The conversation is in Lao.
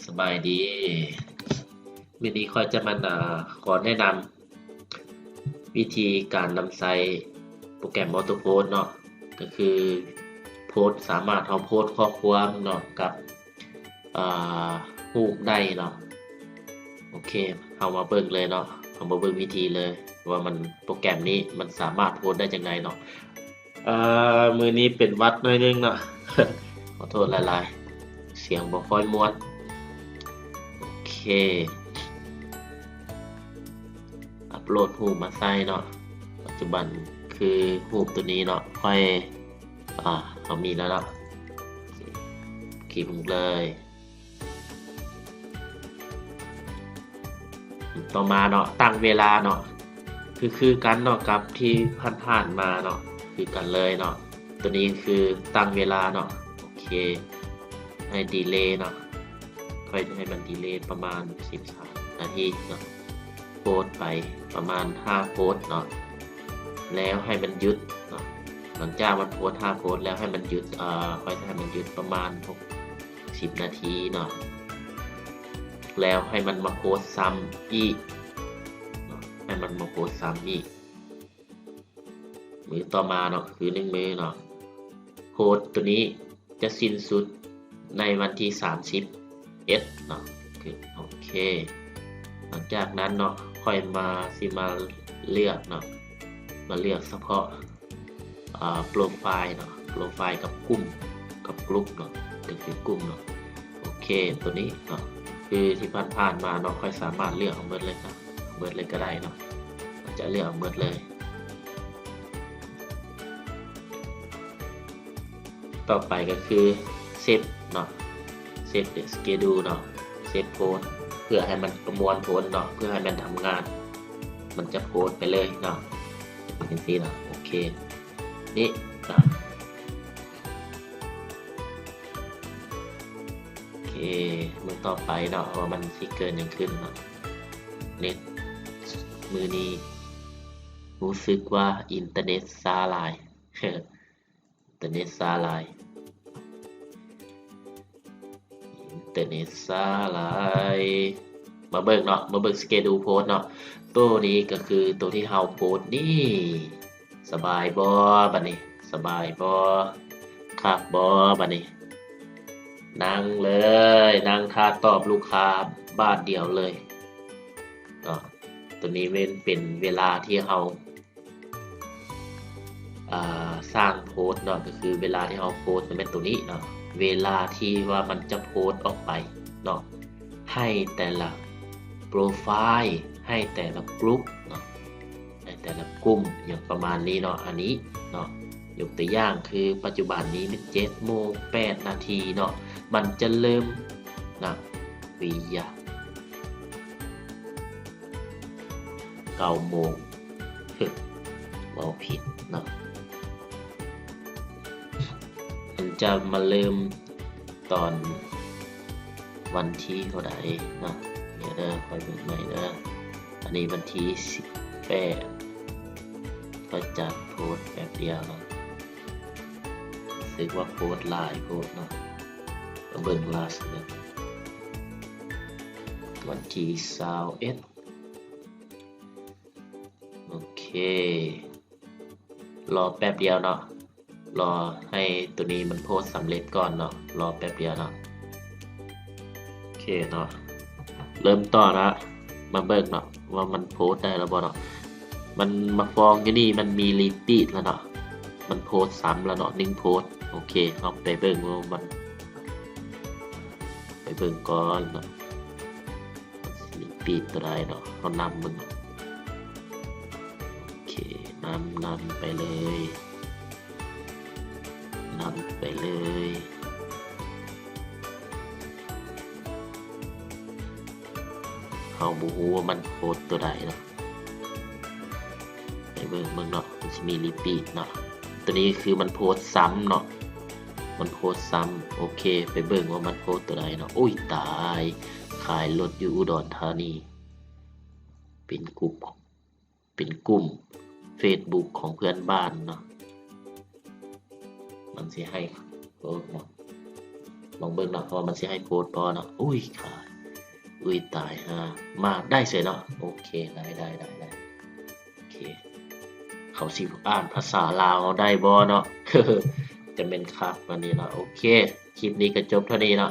ສະບາຍດີ ມື້ນີ້ຂ້ອຍຈະມາ ອາ ຂໍແນະນຳວິທີການນຳໃຊ້ໂປຣແກຣມ AutoPost ເນາະ ກໍຄືໂພສ ສາມາດເຮົາໂພສຂໍ້ຄວາມເນາະ ກັບ ອາ ຮູບໄດ້ເນາະ. ໂອເຄ ເຮົາມາເບິ່ງເລີຍເນາະ ເຮົາມາເບິ່ງວິທີເລີຍວ່າມັນ ໂປຣແກຣມນີ້ມັນສາມາດໂພສໄດ້ຈັ່ງໃດເນາະ. ເອີ ມື້ນີ້ເປັນຫວັດໜ້ອຍໜຶ່ງເນາະ ຂໍໂທດຫຼາຍໆ ສຽງບໍ່ຄ່ອຍມ່ວນ. ໂອເຄ ອັບໂຫຼດຮູບມາໃສ່ເນາະ ປັດຈຸບັນຄືຮູບໂຕນີ້ເນາະ ຂ້ອຍ ອາ ເຮົາມີແລ້ວເນາະ ຄລິກລົງເລີຍ. ຕໍ່ມາເນາະ ຕັ້ງເວລາເນາະ ຄື ຄືກັນເນາະກັບທີ່ຜ່ານໆມາເນາະ ຄືກັນເລີຍເນາະ. ໂຕນີ້ຄືຕັ້ງເວລາເນາະ ໂອເຄ ໃຫ້ດີເລເນາະ ຂ້ອຍຈະໃຫ້ມັນດີເລປະມານສິບສາມນາທີເນາະ ໂພສໄປປະມານຫ້າໂພສເນາະ ແລ້ວໃຫ້ມັນຢຸດເນາະ. ຫຼັງຈາກມັນໂພສຫ້າໂພສແລ້ວ ໃຫ້ມັນຢຸດ ເອີ ຂ້ອຍຈະໃຫ້ມັນຢຸດປະມານຫົກ ສິບນາທີເນາະ ແລ້ວໃຫ້ມັນມາໂພສຊ້ຳອີກເນາະ ໃຫ້ມັນມາໂພສຊ້ຳອີກ. ມື້ຕໍ່ມາເນາະ ຄືໜຶ່ງມື້ເນາະ ໂພສໂຕນີ້ຈະສິ້ນສຸດໃນວັນທີສາມສິບເອັດເນາະ ຄື ໂອເຄ ຫຼັງຈາກນັ້ນເນາະ ຂ້ອຍມາ ຊິມາເລືອກເນາະ ມາເລືອກສະເພາະ ອາ ໂປຣໄຟເນາະ ໂປຣໄຟກັບກຸ່ມ ກັບກຸ່ມເນາະ ກໍຄືກຸ່ມເນາະ. ໂອເຄ ໂຕນີ້ເນາະ ຄືທີ່ຜ່ານໆມາເນາະ ຂ້ອຍສາມາດເລືອກເອົາໝົດເລີຍເນາະ ເລືອກເລີຍກໍໄດ້ເນາະ ຈະເລືອກເອົາໝົດເລີຍ. ຕໍ່ໄປກໍຄືເຊັດເນາະ ເຊັດເປັນສະເກດູເນາະ ເຊັດໂພສ ເພື່ອໃຫ້ມັນປະມວນຜົນເນາະ ເພື່ອໃຫ້ມັນທຳງານ ມັນຈະໂພສໄປເລີຍເນາະ ເປັນຈັ່ງຊີ້ເນາະ. ໂອເຄ ນີ້ເນາະ ໂອເຄ ມື້ຕໍ່ໄປເນາະ ວ່າມັນຊິເກີດຫຍັງຂຶ້ນເນາະ. ເນັດມື້ນີ້ຮູ້ສຶກວ່າອິນເຕີເນັດຊ້າຫຼາຍ ອິນເຕີເນັດຊ້າຫຼາຍ ອິນເຕີເນັດຊ້າຫຼາຍ. ມາເບິ່ງເນາະ ມາເບິ່ງສະເກດູໂພສເນາະ ໂຕນີ້ກໍຄືໂຕທີ່ເຮົາໂພສນີ້. ສະບາຍບໍ່ບັດນີ້ ສະບາຍບໍ່ ຄັກບໍ່ບັດນີ້? ນັ່ງເລີຍ ນັ່ງຖ້າຕອບລູກຄ້າບາດດຽວເລີຍເນາະ. ໂຕນີ້ແມ່ນເປັນເວລາທີ່ເຮົາ ອາ ສ້າງໂພສເນາະ ກໍຄືເວລາທີ່ເຮົາໂພສແມ່ນໂຕນີ້ເນາະ ເວລາທີ່ວ່າມັນຈະໂພສອອກໄປເນາະ ໃຫ້ແຕ່ລະໂປຣໄຟ ໃຫ້ແຕ່ລະກຸ່ມເນາະ ໃຫ້ແຕ່ລະກຸ່ມ ຫຍັງປະມານນີ້ເນາະ. ອັນນີ້ເນາະ ຍົກຕົວຢ່າງຄືປັດຈຸບັນນີ້ເຈັດໂມງແປດນາທີເນາະ ມັນຈະເລີ່ມນະ ວິຍະ ເກົ້າໂມງ ເວົ້າຜິດເນາະ ມັນຈະມາເລີ່ມຕອນວັນທີເທົ່າໃດເນາະ. ດຽວເດີ ຂ້ອຍເບິ່ງໃໝ່ເດີ ອັນນີ້ວັນທີສິບແປດ ຂ້ອຍຈັດໂພສແປັບດຽວເນາະ ຮູ້ສຶກວ່າໂພສຫຼາຍໂພດເນາະ ມາເບິ່ງລາສເນາະ ວັນທີຊາວເອັດ ໂອເຄ ລໍແປັບດຽວເນາະ ລໍໃຫ້ໂຕນີ້ມັນໂພສສຳເລັດກ່ອນເນາະ ລໍແປັບດຽວເນາະ. ໂອເຄເນາະ ເລີ່ມຕໍ່ລະ ມາເບິ່ງເນາະ ວ່າມັນໂພສໄດ້ແລ້ວບໍ່ເນາະ. ມັນມາຟ້ອງຢູ່ນີ້ ມັນມີຣີປີດແລ້ວເນາະ ມັນໂພສຊ້ຳແລ້ວເນາະ ໜຶ່ງໂພສ. ໂອເຄ ເຮົາໄປເບິ່ງວ່າມັນ ໄປເບິ່ງກ່ອນເນາະ ມັນຊິມີປີກຕົວໃດເນາະ ເຮົານຳເບິ່ງເນາະ. ໂອເຄ ນຳ ນຳໄປເລີຍ ນຳໄປເລີຍ. ເຮົາບໍ່ຮູ້ວ່າມັນໂພສຕົວໃດເນາະ ໄປເບິ່ງເບິ່ງເນາະ ມັນຊິມີຣີປີດເນາະ. ຕົວນີ້ຄືມັນໂພສຊ້ຳເນາະ ມັນໂພສຊ້ຳ. ໂອເຄ ໄປເບິ່ງວ່າມັນໂພສຕົວໃດເນາະ. ໂອ້ຍ ຕາຍ ຂາຍລົດຢູ່ອຸດອນທານີ ເປັນກຸ່ມ ເປັນກຸ່ມເຟສບຸກຂອງເພື່ອນບ້ານເນາະ. ມັນຊິໃຫ້ໂພສເນາະ ລອງເບິ່ງເນາະ ວ່າມັນຊິໃຫ້ໂພສບໍ່ເນາະ. ອຸ້ຍ ຂາຍ ອຸ້ຍ ຕາຍຫ່າ ມາໄດ້ເສຍເນາະ. ໂອເຄ ໄດ້ ໄດ້ ໄດ້ ໄດ້ ໂອເຄ ເຂົາຊິອ່ານພາສາລາວເຮົາໄດ້ບໍ່ເນາະ? ຈະແມ່ນຄັກປານນີ້ເນາະ. ໂອເຄ ຄລິບນີ້ກໍຈົບເທົ່ານີ້ເນາະ.